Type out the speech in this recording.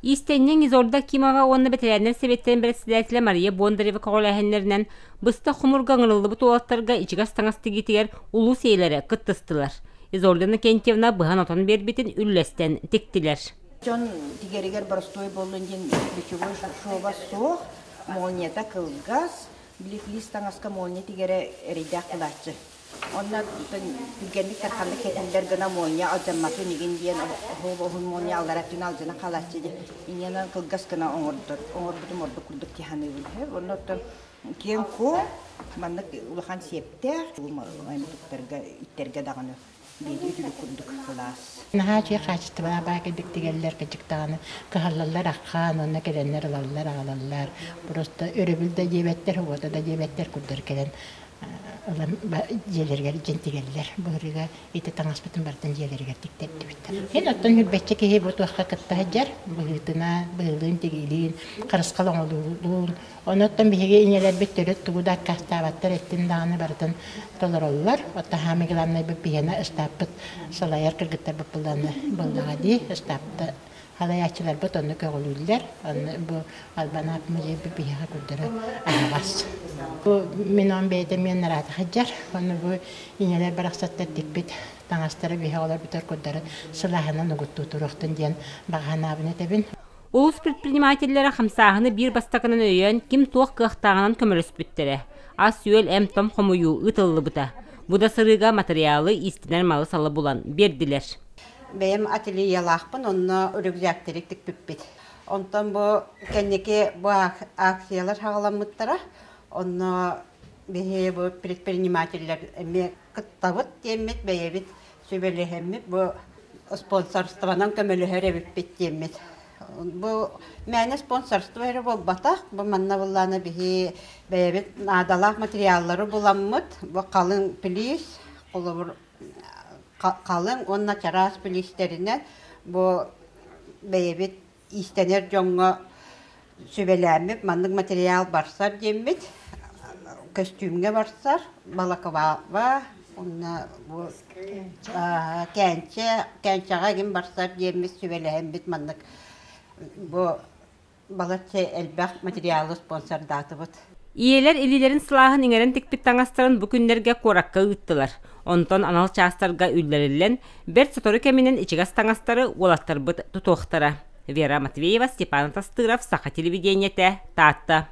Иистэнньэҥ Изольда Акимова уонна бэтэрээннэр сэбиэттэрин бэрэссэдээтэлэ Мария Бондарева көҕүлээһиннэринэн быстах хомуурга ыҥырыллыбыт уолаттарга ичигэс таҥас тигиитигэр улуус ийэлэрэ кыттыстылар. Изольда Иннокентьевна быһан-отон биэрбитин үллэстэн тиктилэр. Дьон тигэригэр боростуой буоллун диэн плечевой шова суох, молнията кылгас, били флис таҥаска молния тигэрэ эрэйдээх буолааччы. Онно түргэнник тарханнык кэтиллэр гына молния алдьамматын игин диэн оһуол уһун молния аллара өттүн алдьана хаалааччы диэн инньэнэн кылгас гына оҥордор оҥорбутум ордук курдук дии саныыбын. Онно оттон киэҥ-куоҥ маннык улахан сиэптээх туттарга иттэргэ даҕаны биэди үтүлүк курдук кылаас. Наһаа үчүгэй хаачыстыбалаах баа кэлбит тигэллэр кырдьыктаҕына кыһаллаллар аххаан уонна кэлэннэр ылаллар аҕалаллар просто өрөбүл да диэбэттэр уота да диэбэттэр курдары кэлэн ылан дьиэлэригэр дьин тигэллэр. Былырыыга ити таҥаспытын барытын дьиэлэригэр тиктэрдибиттэр. Эн оттон үрбэччэ киһи бу туохха кытта сылдьар быһыытынан, быһыылыын, тигиилиин, харысхал оҥолуулуун. Онуттан биһиги ийэлэрбит төрүт тугу да аккаастаабаттар, эттин даҕаны барытын толороллор. Оттон хаамый главнайбыт биһиэнэ ыстааппыт салайар кыргыттарбыт былааны буоллаҕа дии. Ыстаапта Халайааччыларбыт онно көҕүлүүллэр. Онно бу Албан аат музейбыт биһиэхэ курдары аһаҕас. Бу мин он бэйэтэ миэн нараата сылдьар. Онно бу ийэлэр барахсаттар тикпит таҥастара биһи оҕолорбутугар курдары сылааһынан угуттуу туруохтун диэн баҕа санаабын этэбин. Улуус предпринимателлэрэ хамсааһыны биир бастакынан өйөөн, ким туох кыахтааҕынан көмөлөспүттэрэ. Ас-үөл, эм-том хомуйуу ыытыллыбыта. Бу да сырыыга матырыйаалы иистэнэр малы-салы булан биэрдилэр. Бэйэм ательелаахпын, онно рюкзактеры тикпиппит. Онтон бу кэнники бу акциялар саҕаламмыттара. Онно биһи бу предпринимателлэр эмиэ кыттабыт диэммит, бэйэбит сүбэлэһэммит бу спонсорствонан көмөлөһөр эбиппит диэммит. Бу мээнэ спонсорство эрэ буолбатах. Бу манна буллаана биһи бэйэбит наадалаах материаллары буламмыт, бу халыҥ плис, холобур халыҥ уонна чараас билиистэринэн бу бэйэбит иистэнэр дьоҥҥо сүбэлээммит маннык материал барсар диэммит көстүүмҥэ барсар балаклава уонна бу кээнчэ кээнчэҕэ игин барсар диэммит сүбэлэһэммит маннык бу балачча элбэх материалы спонсордаатыбыт. Ийэлэр илиилэрин сылааһын иҥэрэн тикпит таҥастарын бу күннэргэ куоракка ыыттылар. Онтон анал чаастарга үллэриллэн, бэрт сотору кэминэн ичигэс таҥастары уолаттарбыт тутуохтара. Вера Матвеева, Степан Тастыров, Саха телевидениетэ, Таатта.